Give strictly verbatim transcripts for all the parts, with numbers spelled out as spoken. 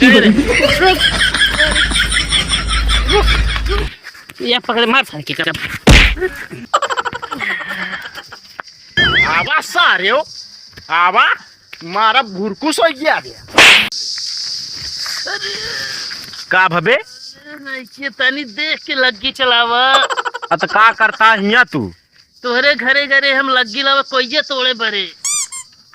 ये पकड़े, मार सारे के। आवा सारे हो, आवा, मारा भुरकुस हो गया बे। का भबे? ये तनी देख के लग्गी चलावा। अ त का करता हिया तू? तोहरे घरे घरे हम लग्गी लावा कोइये तोड़े बरे।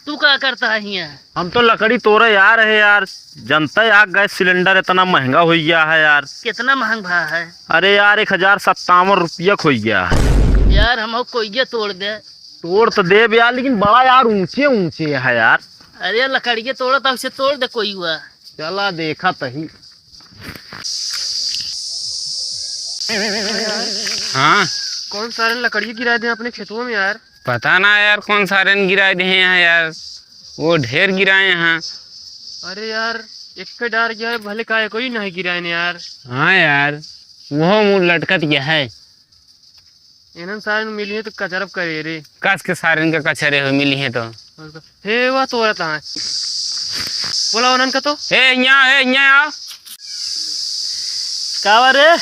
तू का करता है हिया? हम तो लकड़ी तोड़े आ रहे यार, जनता है यार, गैस सिलेंडर इतना महंगा हो गया है यार। कितना महंग भा है? अरे यार, एक हजार सत्तावन रुपया हो गया है। यार, हम कोइये तोड़ दे। तोड़ तो देब यार, लेकिन बड़ा यार ऊंचे ऊंचे है यार। अरे लकड़िये तोड़त है, उसे तोड़ दे कोई हुआ। चला देखा तही। हाँ। कौन सारे लकड़िये गिराए दे अपने खेतवा में यार? पता ना यार, कौन सारे ने गिराए दे हैं यहाँ यार, वो ढेर गिराए हैं। अरे यार, एक के डार गिराए, भले का कोई नहीं गिराए ने यार। हाँ यार, वो मुँह लटकत गया है। इन्हन सारे मिली है तो कचरब करे रे। कस के सारे इनका कचरे हो मिली है तो। और का-, हे, वह तोरत है। बोला उन्हन का तो। हे, यहाँ, हे, यहाँ आओ। का बा रे?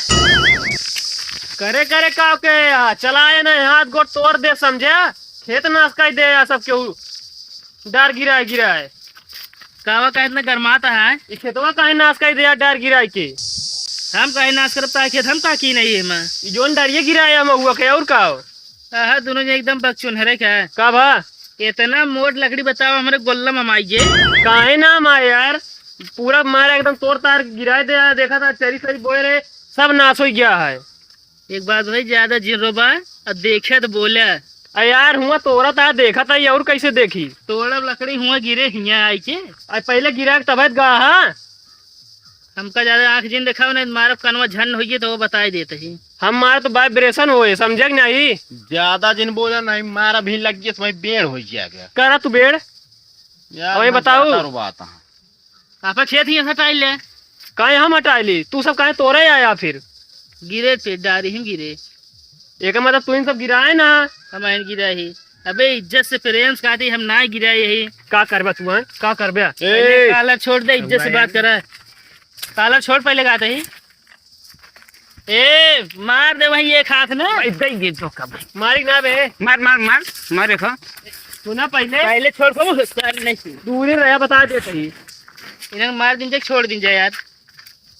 करे, करे, का के? आ, चला आए ना, हाथ गोड़ तोड़ दे, समझे? खेत नाश कर दे यार, सब केहू। डार गिराए, गिराए। कावा का इतना गरमाता है? ई खेतवा काहे नाश कर दे यार, डार गिराए के? हम काहे नाश करब, ताकि खेत हम का की नहीं है, माँ? ई जोन डारिये गिराए हम हुआ के, और का हो? आहा, दोनों जन एकदम बकचोनहरे का। का भा? इतना मोट लकड़ी बताओ, हमरे गोल्ला में माइये। काहे ना माए यार, पूरा मारा एकदम तोड़ तार गिराए दे यार, देखा था चरी सरी बोए रहे, सब नाश हो गया है। एक बात भाई, ज्यादा जिन रोबा, अब देखे तो बोले। आ यार, हुआ तोड़ा था, देखा था, ये और कैसे देखी? तोड़ब लकड़ी हुआ गिरे हिया आई के। आ पहले गिरा के तबे गा, हाँ? हमका ज्यादा आँख जिन देखाओ, नहीं मारब कनवा झन होइए तो वो बताई देत ही। हम मार तो वाइब्रेशन होए, समझे कि नहीं? ज्यादा जिन बोला नहीं, मारा भी लग गया, तुम्हारी बेड़ हो जाएगा। करा तू बेड़। यार, अबे मैं बताओ। ज्यादा रुबाता हूँ। आपा खेत ही हटाई ले। काहे हम हटाई ली? तू सब काहे तोड़े आया फिर? गिरे पे डारी ही गिरे। एक मतलब तू इन सब गिराए ना। हम आइन गिरा ही। अबे इज्जत से प्रेम से कहती हम ना गिराए यही। का करबे तू, हैं? का करबे? ए! पहले कॉलर छोड़ दे, इज्जत से बात करा। कॉलर छोड़ पहले कहते ही। ए, मार दे वहीं एक हाथ ना। भाई, दे ये धोखा भाई। मारी ना बे। मार, मार, मार, मार देखो। तू ना पहले। पहले छोड़ को, सारी नहीं थी। दूरी रहा, बता दे सही। इन्हें मार दिन जाए, छोड़ दिन जाए यार।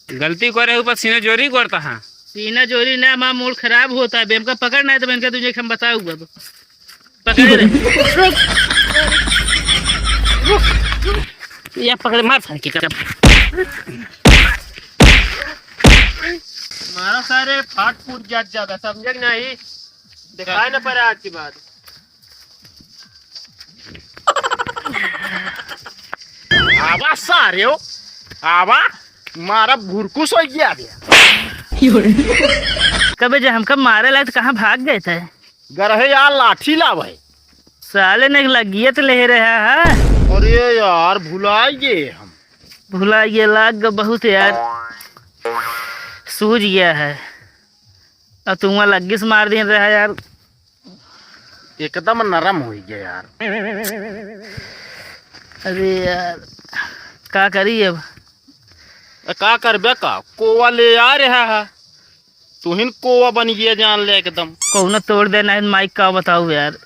गलती करे ऊपर सीना जोरी करता है। सीना जोरी ना, माँ मूड खराब होता है। बेमका पकड़ ना है तो मैं इनका तुझे हम बताऊँ अब। पकड़े रे। ये पकड़े, मार सारे के। मारा सारे फाट फूट जात ज्यादा, समझे कि नहीं? दिखाए ना पड़े आज के बाद। आवा सारे हो, आवा, मारा भुरकुस हो गया बे। कबे जे हमका मारे लाए तो कहाँ भाग गए थे? गरहे यार लाठी लावे। साले ने लगियत ले रहा है। अरे यार, भुलाइए हम। भुलाइए लाग बहुत यार। सूझ गया है। अब तुम लग्गी से मार दिन रहा यार। एकदम नरम हो गया यार। अरे यार, का करी अब? ए, का करबे का? कोवा ले आ रहा है। तुहिन कोवा बन गया जान ले एकदम। कौनो तोड़ दे नहीं, माइक का बताऊ यार।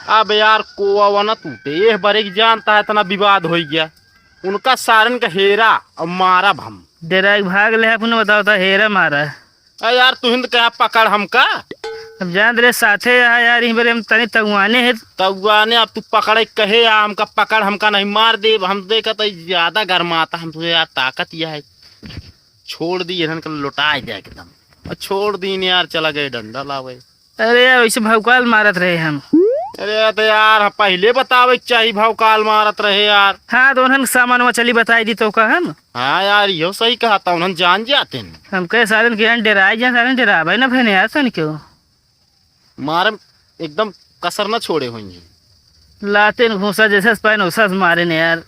अब यार कोवा वा ना टूटे, एह बारे की जानता है इतना विवाद हो गया। उनका सारन का हेरा और मारा भम। डेरा के भाग ले अपने बताओ तो हेरा मारा। अरे यार तुहिन तो कहा पकड़ हमका। अब जान रे साथे यहाँ यार, यहीं बारे हम तनी तगुआने है। तगुआने अब तू पकड़े कहे या हमका पकड़, हमका नहीं मार दे। हम देखा तो ज्यादा गरमाता, हम तुझे यार ताकत यह है। छोड़ दी इन्हन के लुटाए दे एकदम। और छोड़ दीन यार, चला गए डंडा लावे। अरे यार, वैसे भौकाल मारत रहे हम। अरे तो यार, पहले बतावे के चाही, भौकाल मारत रहे यार। हाँ, तो उन्हन सामान में चली बताई दी तो का हम। हाँ यार, यो सही कहा था, उन्हन जान जाते हैं। हम कहे सारन के यहाँ डेराए जाए, सारन डेरावे ना भैने यार, तन क्यों? मारे एकदम कसर न छोड़े होइए। लाते न घूसा जैसे से पाए न उसा से मारे ने यार।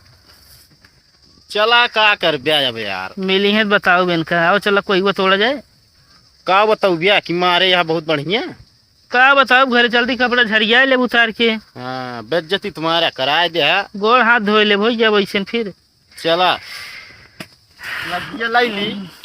चला का कर ब्या अब यार। मिली है बताओ बेन का, आओ चला कोई वो तोड़ा जाए। का बताऊ ब्या कि मारे यहाँ बहुत बढ़िया। का बताओ घरे चलती कपड़ा झरिया ले उतार के। हाँ, बेइज्जती तुम्हारा कराए दे है। गोड़ हाथ धोए ले भोज जाए वैसे फिर। चला। लगिया लाई ली।